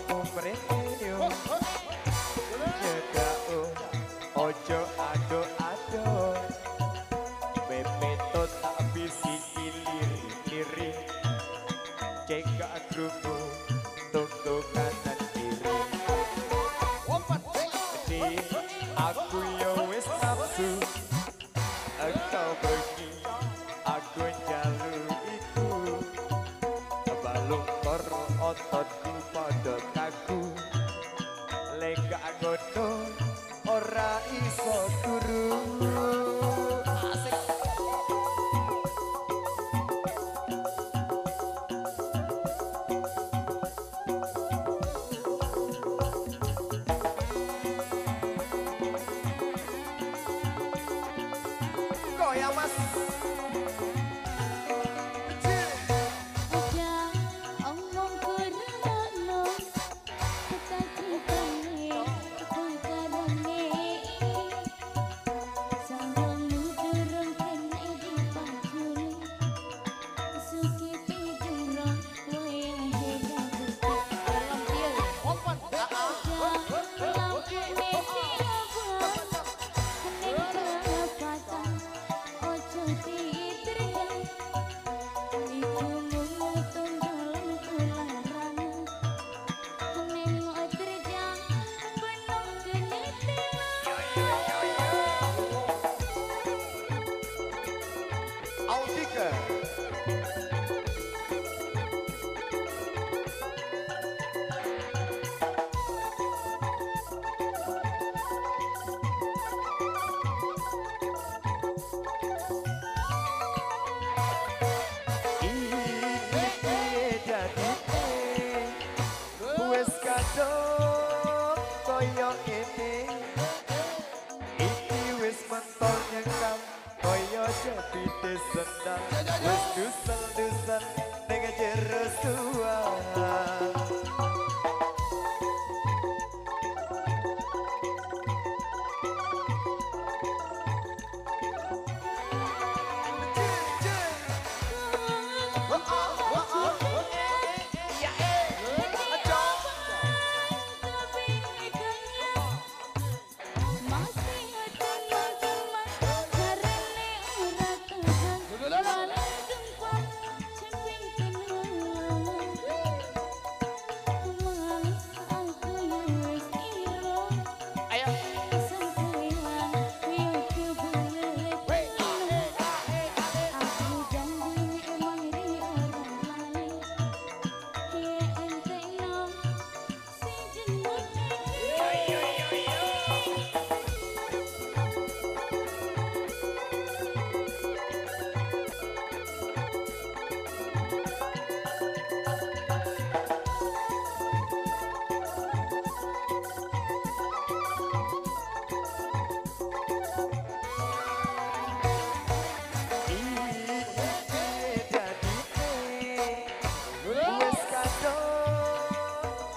Awakmu mrene yo. Nyedako ojo ado-ado. Memeto tak bisiki liri-liri. Cek gak krungu tunggu kanan kiri. Di aku yo wis nafsu. Engkau pergi aku njaluk iku. Balung kor ototku padha kaku. Lek gak ngono ora iso turu. Asik. Goyang mas. Koyo ngene iki wis mentol nyekam koyo jepite sendal wis dusel-dusel ning jero suwang.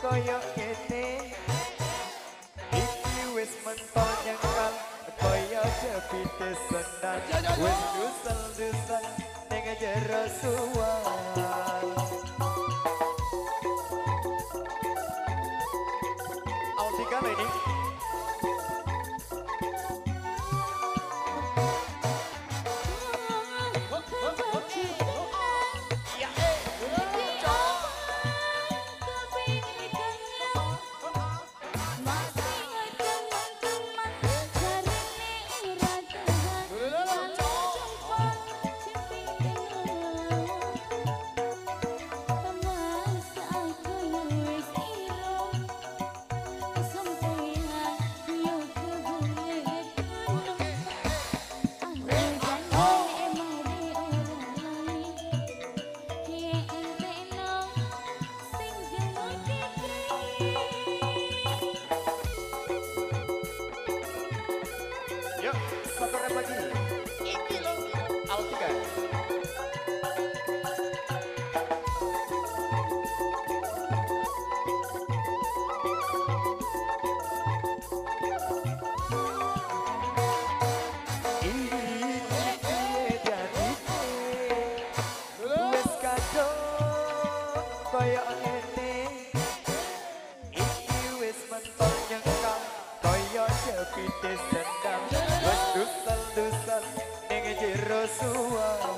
Koyo ngene iki wis mentol nyekal koyo jepite sendal wis dusel-dusel ning jero suwang. Audika ini. Mas aku wis iro. jepite sendal. Wis dusel-dusel ning jero suara.